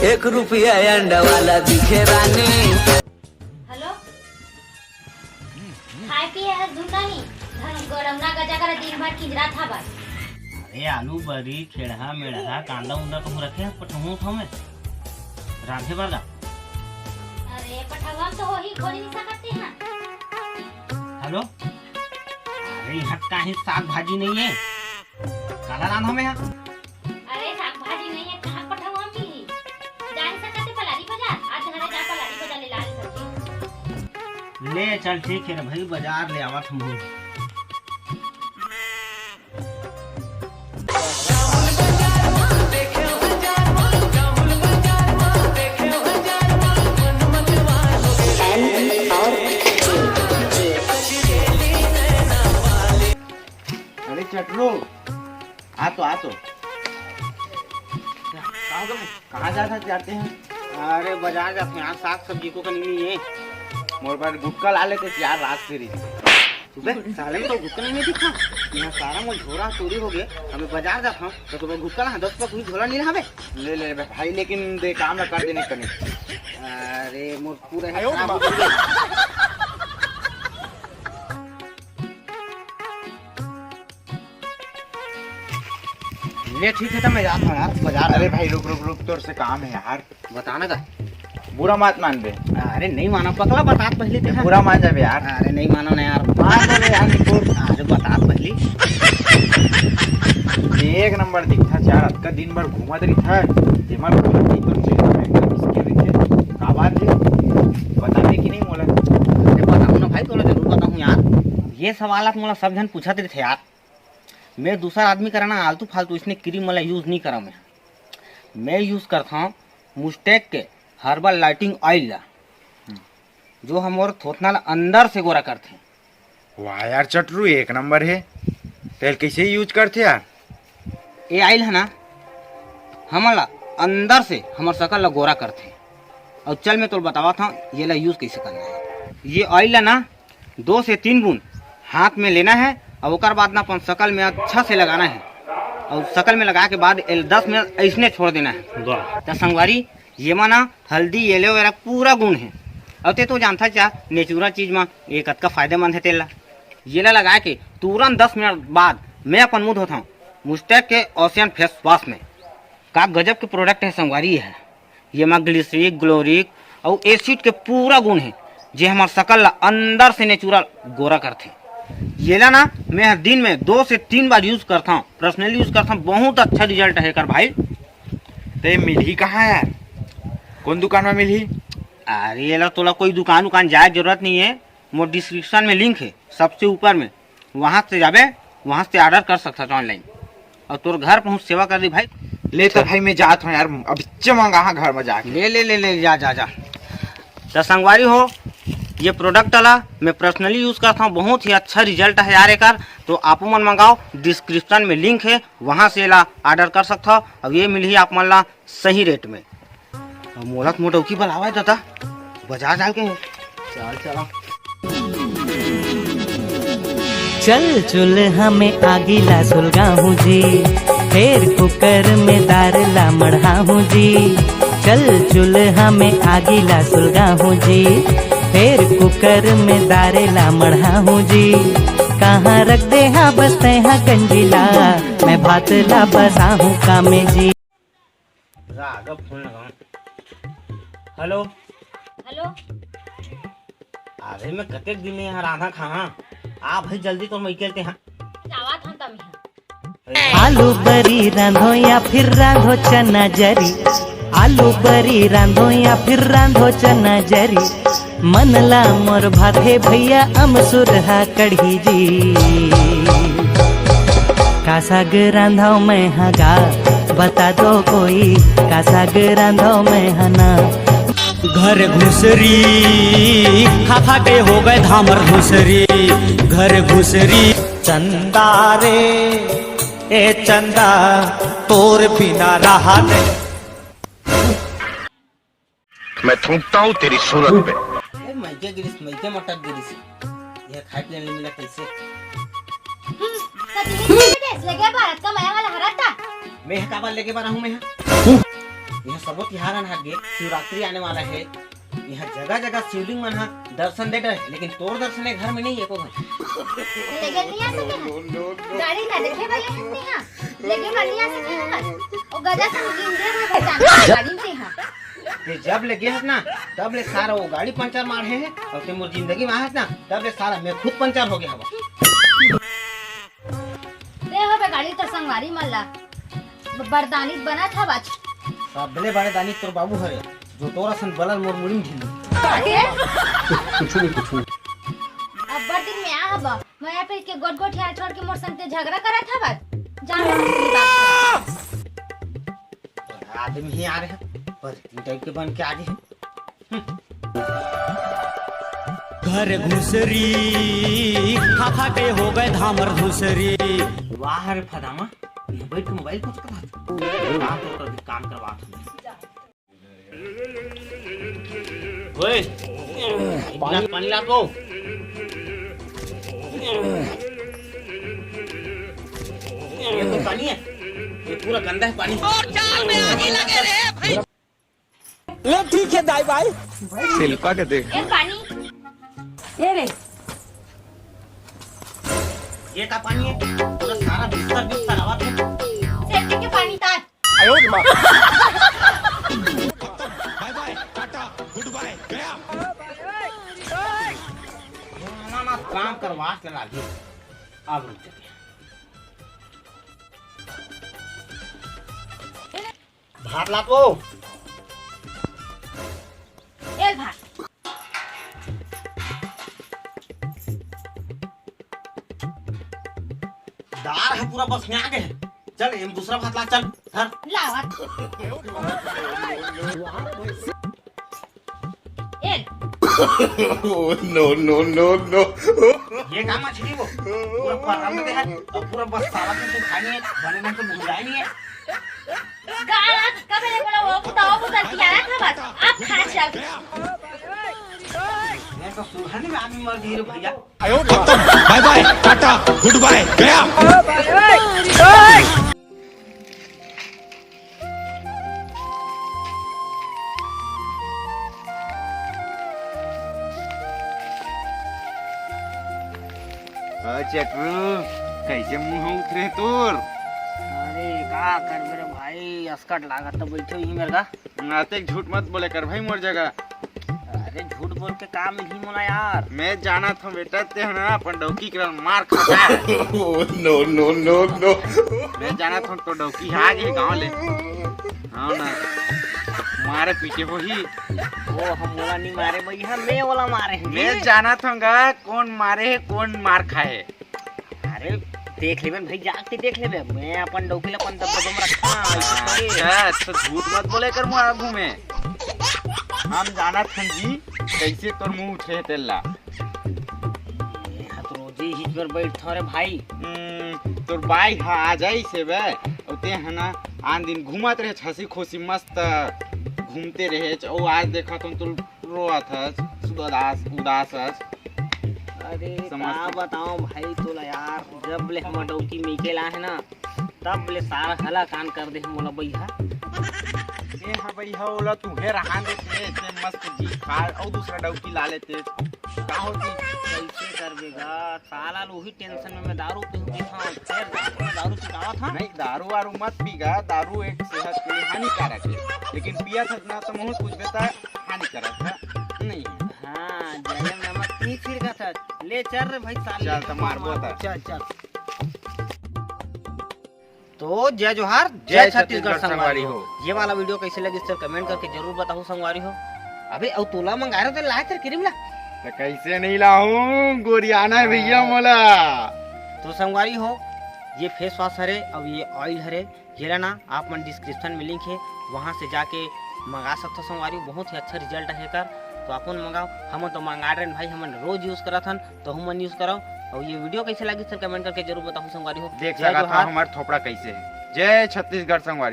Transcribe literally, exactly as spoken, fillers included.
एक रुपया अंडा वाला दिखे रानी। हेलो, खाए पिए हस धुंधा नी, धन गड़मना गजा कर दिन भर किंजरा था बस। अरे आलू बरी, खेड़हा मेड़हा, कांदा उंदा कहूँ रखे हस, पठहूँ उठहूँ मैं रांधे बर गा। अरे पठहूँ हम तो होही, खोज नहीं सकत हाँ। हेलो, अरे यहाँ काहे साग भाजी नहीं है, काला रांधहूँ मैं यहाँ। अरे साग भाजी नहीं है, कहाँ पठहूँ हम मिली? जा नहीं सकत है पलारी बाजार, आज घरे जा पलारी बाजार ले ला ले सब्जी। ले चल ठीक है रे भाई, बाजार ले आवत हूँ। अरे चटरू, आ तो, आ तो। का हो गया भाई? कहाँ जात हस, जाते हैं? अरे बाजार जात हूँ यार, साग सब्जी को कहीं नहीं है। मोर बर गुटका ला लेते यार, रात से रही। सुबह साले में तो गुटका नहीं दिखा। यहाँ सारा मोर झोरा चोरी हो गया। हमें बाजार जात हूँ तो तुम्हें गुटका ला दस रुपया कोई झोला नहीं रहा बे। ले ले बे भाई, लेकिन दे काम ला कर देने कने। अरे मोर पूरा है खराब हो गया। ले ठीक है, तो मैं जाता हूँ यार बाजार। अरे भाई रुक रुक रुक, तोर से काम है यार। बताना का? बुरा मत मान बे। अरे नहीं माना पकला, बता पहले तेरा। बुरा मान जाबे यार। अरे नहीं माना ना यार। मान जाबे यार, निपुण। अरे बता पहले। ये एक नंबर दिखता यार, अतका दिन भर घूमत रहिथा, जेमर घूमत नहीं तो चेहरा में एकदम इसके रहिथे। का बात है? बताबे कि नहीं मोला? अरे बताऊँ ना भाई, तोला जरूर बताऊँ यार। ये सवाल आप मोला सब जन पूछत रहिथे यार। मैं दूसरा आदमी करा ना आलतू फालतू इसने क्रीम वाला यूज नहीं करा मैं। मैं यूज करता हूँ मुस्टैक के हर्बल लाइटिंग ऑयल ला, जो हमर थोथना ला अंदर से गोरा करथे। वाह यार चटरू, एक नंबर है। तेल कैसे यूज करथे यार? ये ऑयल है ना, हमन ला अंदर से हमर शकल ला गोरा करथे। और चल मैं तोला बतावत हूँ ये ला यूज कैसे करना है। ये ऑयल ला ना दो से तीन बूंद हाथ में लेना है और ओकर बाद ना अपन शकल में अच्छा से लगाना है और शकल में लगा के बाद एल दस मिनट ऐसने छोड़ देना है। वाह। त संगवारी, ये मा ना हल्दी, एलोवेरा पूरा गुण है। और ते तो जानता क्या, नेचुरल चीज मा ये कतका फायदेमंद है तेल ला। ये ला लगा के तुरंत दस मिनट बाद मैं अपन मुंह धोता हूँ मुस्टैक के ओशियन फेस वॉश में। का गजब के प्रोडक्ट है संगवारी ये है। ये मा ग्लिसरिक, ग्लोरिक अउ एसिड के पूरा गुण है, जे हमर शकल ला अंदर से नेचुरल गोरा करथे। येला ना मैं हर दिन में दो से तीन बार यूज करथंव, पर्सनली यूज करथंव, बहुत अच्छा रिजल्ट है एकर भाई। ते मिलही कहाँ यार? कौन दुकान में मिलही? अरे येला तोला कोई दुकान उकान जाए के जरूरत नहीं है, मोर डिस्क्रिप्शन में लिंक है सबसे ऊपर में, वहाँ से जाबे, वहाँ से ऑर्डर कर सकथस ऑनलाइन और तोर घर पहुँच सेवा कर दी भाई। ले तो भाई मैं जात हूँ यार, अब इच्चे मंगा हाँ घर में जाके। ले ले ले ले जा जा जा। तो संगवारी हो, ये प्रोडक्ट ला मैं पर्सनली यूज करता हूँ, बहुत ही अच्छा रिजल्ट है यार एकर। तो आप मन मंगाओ, डिस्क्रिप्शन में लिंक है, वहाँ से ला ऑर्डर कर सकता हो। अब ये मिलही आप मन ला सही रेट में। अब मोला तो मोटौकी बलावा है दादा, बाजार जाए के है। चल चला। चल चूल्हा में आगी ला सुलगाहूँ जी, फेर कुकर में दार ला मढ़ाहूँ जी। चल चूल्हा में आगी ला सुलगाहूँ जी, फेर कुकर में दार ला मढ़ाहूँ जी। कहाँ रख दे हा बस तैहा गंजी ला, मैं भात ला बसाहूँ कामे जी। राघव फोन लगाओ। हेलो। हेलो। अरे मैं कतेक दिन ले यहाँ रांधा खाहा। आ भाई जल्दी तो मैं के तेहा। जावत हन तम यहाँ। आलू बरी रांधो या फिर रांधो चना जरी, आलू बरी रांधो या फिर रांधो चना जरी, मन ला मोर भाथे भैया अमसुर हा कढ़ी जी। का साग रांधव मैं हा गा, बता दो कोई, का साग रांधव मैं हा ना। घर घुसरी, खा खा के हो गए धामर घुसरी, घर घुसरी। चंदा रे, ए चंदा, तोर बिना रहा नहीं। मैं थूकता हूँ तेरी सूरत पे। ए, मैके गिरिस, मैके मटक गिरिस। ये खाए पीने नहीं मिला कैसे? हम्म, तो तुझे नहीं दे, लगे भारत का मया वाला हरा था। मैं यहाँ काबर लेके बना हूँ मैं यहाँ? यह सबो तिहार मन ह गे, शिवरात्रि आने वाला हे। यहाँ जगह जगह शिवलिंग मन ह दर्शन दे डरे, लेकिन तोर दर्शन ए घर में नहीं एको घर। लेकिन नहीं आ सके हैं। गाड़ी ला देखे वाले हैं यहाँ। लेकिन ला नहीं आ सके हैं बस। ओ गजा संग गिंजे में पहचान गाड़ी में हाँ। ते जब ले गे हस ना, तब ले सारा वो गाड़ी पंचर मार हे, और ते मोर जिंदगी में आहस ना, तब ले सारा मैं खुद पंचर हो गया हवा। दे हो बे गाड़ी तो संगवारी मन ला। ब-, बरदानी बनत हवच। सबले बड़े दानी तोर बाबू हरे, जो तोर असन बलर मोर मुड़ी में ढील। काहे? कुछ नहीं, कुछ नहीं। अब्बड़ दिन में आ हवा, मैं फिर के गोट गोट यार छोड़ के मोर संग ते झगड़ा करत हवच। जान लो अपनी बात को। आदमी ही आ रहे हैं, पर इतनी टाइप के बन के आ गए हैं। घर घुसरी, खा खा के हो गए धामर घुसरी। वाह रे फदामा, ये बैठ के मोबाइल कुछ करा। काम तो कर, काम करवा। ओए, पानी, पानी ला को। ये तो पानी है, ये पूरा गंदा है पानी। ले ठीक है दाई भाई। शिल्पा के देख। ए पानी। ए रे। ये का पानी है? पूरा सारा बिस्तर बिस्तर आवा थे। सेंटी के पानी तार। आयो रे माँ। बाय बाय, टाटा, गुड बाय, गया। ना, ना, काम करवा से लागी। अब रुक जा। भात ला तो। एल भात। दार है पूरा बस में आ गए। चल, एम दूसरा भात ला, चल, धर। लावत। एल। Oh, no, no, no, no। ये का मछली वो? पूरा परांदा दे है और पूरा बस सारा कुछ खानी है, बने ना तो भुलाई नहीं है। गाला कबे ले बोला वो बुता, वो बुता किया रहा था बस। आप खा चल। मैं तो सुहानी में आदमी मर गई रे भैया। बाय बाय, टाटा, गुड बाय, गया। ओ चक्रू, कैसे मुंह उतरे तोर? अरे का करबे रे भाई, असकट लागत तो बैठे ही मेरे का। नाते झूठ मत बोले कर भाई मोर जगह। अरे झूठ बोल के का मिलही मोला यार? मैं जानत हूँ बेटा, ते ह ना अपन डौकी के मार खाता। Oh, no, no, no, no। मैं जानत हूँ तो डौकी आ गई गाँव ले। हाँ ना, मारे पीटे होही। वो हम मोला नहीं मारे भैया, मैं ओला मारे हैं। मैं जानत हूँ गा कौन मारे है, कौन मार खाए। अरे देख लेबे न भाई, जाग के देख लेबे। मैं अपन डौकी ला अपन दबदबा में रखा, ऐसे थोड़ी। अच्छा, तो झूठ मत बोले कर मुँह आगू में। हम जानत हन जी, कैसे तोर मुँह उठे हे तेला। मैं ह तो रोजे ही पर बैठथव रे भाई। हम्म, तोर बाई ह आ जाइस हे बे, अउ ते ह ना आन दिन घूमत रहे हँसी खुशी मस्त घूमते रहे, अउ आज देखत हन तो रोवत हस, उदास, उदास हस। अरे समझ का तो बताओ भाई तोला यार, जब ले हमर डौकी मेके ला हे ना, तब ले सारा हला कान कर दे हे मोला बइहा। ए हा बइहा, ओला तुहे रहा देते, ते मस्त जी खा, अउ दूसरा डौकी ला लेते। का होती? कैसे करबे गा? साला ल उही टेंशन में मैं दारू पीहूं पीथंव, फेर दारू में दारू पिटावत हंव। नहीं, दारू वारू मत पी गा, दारू एक सेहत के लिए हानिकारक है, लेकिन पियत हस ना तो महूं कुछ बेटा हानिकारक है नहीं है। हाँ, जहर नमक नहीं छिड़कत हस। ले चल रे भाई, साले चल तो मारबो मार। त। चल, चल। तो जय जोहार, जय जय छत्तीसगढ़ छत्तीसगढ़ संगवारी संगवारी हो। हो। ये वाला वीडियो कैसे लगिस तेला कमेंट करके जरूर बताहू संगवारी हो। अबे अउ तोला मंगाए रहे तो लाए तेरे क्रीम ला। तो कैसे नहीं लाऊं, गोरियाना है भैया हाँ। मोला। तो संगवारी हो, ये फेस वॉश हरे, अब ये ऑयल हरे, ये ला ना आप मन डिस्क्रिप्शन में लिंक है, वहाँ से जाके मंगा सकथो संगवारी हो, बहुत ही अच्छा रिजल्ट है एकर। तो आप मन मंगाओ, हमन तो मंगा रहे भाई, हमन रोज यूज करत हन। तो हमन यूज करव। अउ ये वीडियो कैसे लागिस तेला कमेंट करके जरूर बताहू संगवारी हो। देख जय सकत हो जोहार। हमार थोपड़ा कैसे है। जय छत्तीसगढ़ संगवारी।